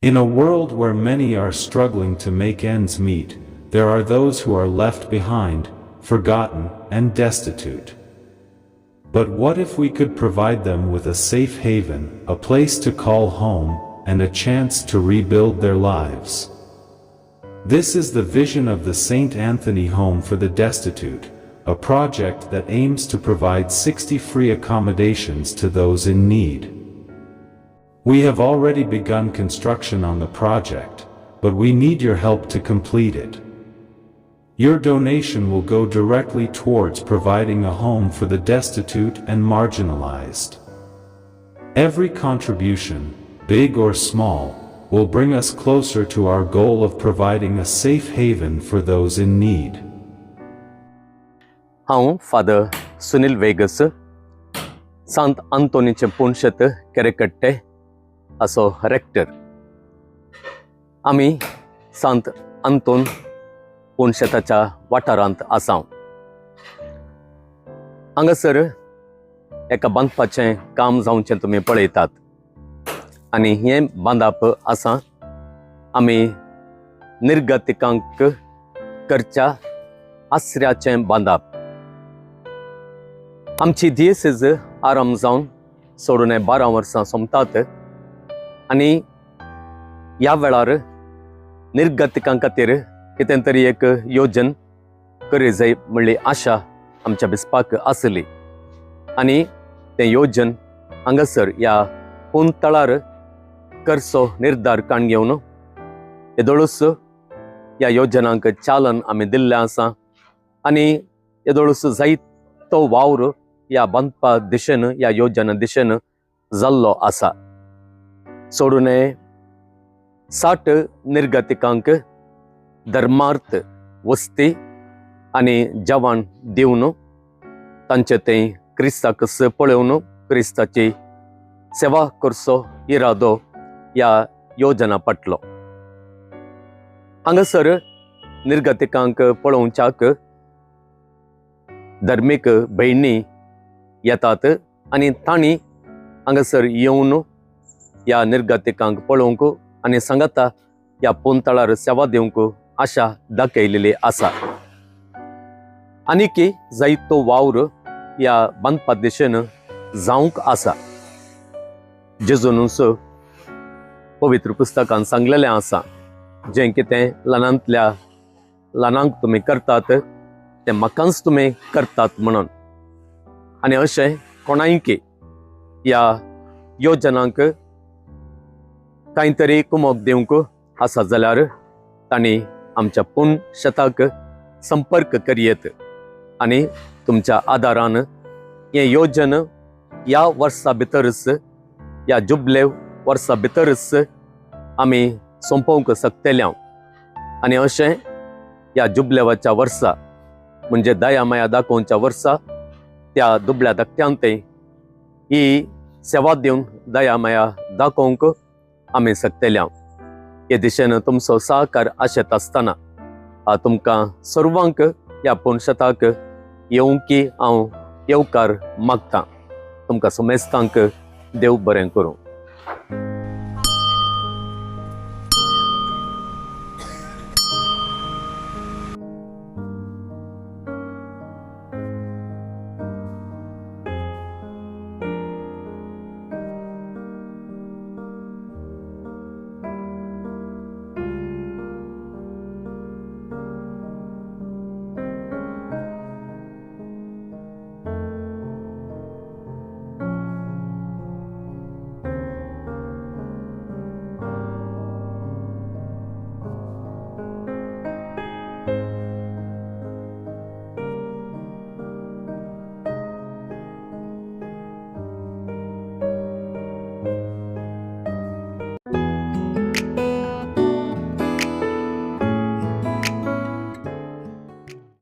In a world where many are struggling to make ends meet, there are those who are left behind, forgotten, and destitute. But what if we could provide them with a safe haven, a place to call home, and a chance to rebuild their lives? This is the vision of the St. Anthony Home for the Destitute, a project that aims to provide 60 free accommodations to those in need. We have already begun construction on the project, but we need your help to complete it. Your donation will go directly towards providing a home for the destitute and marginalized. Every contribution, big or small, will bring us closer to our goal of providing a safe haven for those in need. हांव father Sunil vagus, सांत आंतोनीचें पुणशेत, केरेकट्टे हाचो rector. आमी सांत आंतोन पुणशेताच्या वाठारांत आसा. हांगासर एका बांदपाचें काम जावचें तुमी पळयतात आनी हें बांदप आसा आमी निर्गतिकांक करच्या आसऱ्याचें बांदप. आमची दियेसीज आरंभ जावन सोडून 12 वर्सां सोंपतात आनी ह्या वेळार निर्गतिकां खातीर कितें तरी एक योजन करी जाय म्हणली आशा आमच्या बिस्पाक आसली आनी तें योजन हांगासर ह्या पून तळार करचो निर्धार काण घेवन येदोळूच ह्या योजनांक चालन आमी दिल्लें आसा आनी येदोळूच जायतो वावर ह्या बांदपा दिशेन, ह्या योजना दिशेन जाल्लो आसा. सोडून 60 निर्गतिकांक धर्मार्थ वस्ती आनी जेवण दिवन तांचे ते क्रिस्ताक पळोवन क्रिस्ताची सेवा करचो इरादो ह्या योजना पटलो. हांगासर निर्गतिकांक पळोवच्याक धर्मीक भयणी येतात आनी तांणी हांगासर येवन ह्या निर्गतिकांक पळोवंक आनी सांगाता ह्या पोनतळार सेवा दिवंक आशा दाखयलेली आसा. आनीकी जायतो वावर ह्या बांदपा दिशेन जावंक आसा. जेजूनच पवित्र पुस्तकान सांगलेलें आसा, जें कितें ल्हानांतल्या ल्हानांक तुमी करतात तें म्हाकाच तुमी करतात म्हणून. आनी अशें कोणायकी ह्या योजनांक कांय तरी कुमोक दिवंक आसा जाल्यार तांणी आमच्या पूण शेताक संपर्क करयेत आनी तुमच्या आदारान हें योजन ह्या वर्सा भितरच, ह्या जुबले वर्सा भितरच आमी सोंपोवंक शकतले. आनी अशें ह्या जुबलेवाच्या वर्सा, म्हणजे दया माया दाखोवच्या वर्सा, त्या दुबळ्या धाकट्यांत ही सेवा दिवन दया माया दाखोवंक आमी शकतले. हे दिशेन तुमचो सहकार आशेत आसतना तुमकां सर्वांक ह्या पुणशताक येवंकी हांव येवकार मागतां. तुमकां समेस्तांक देव बरें करूं.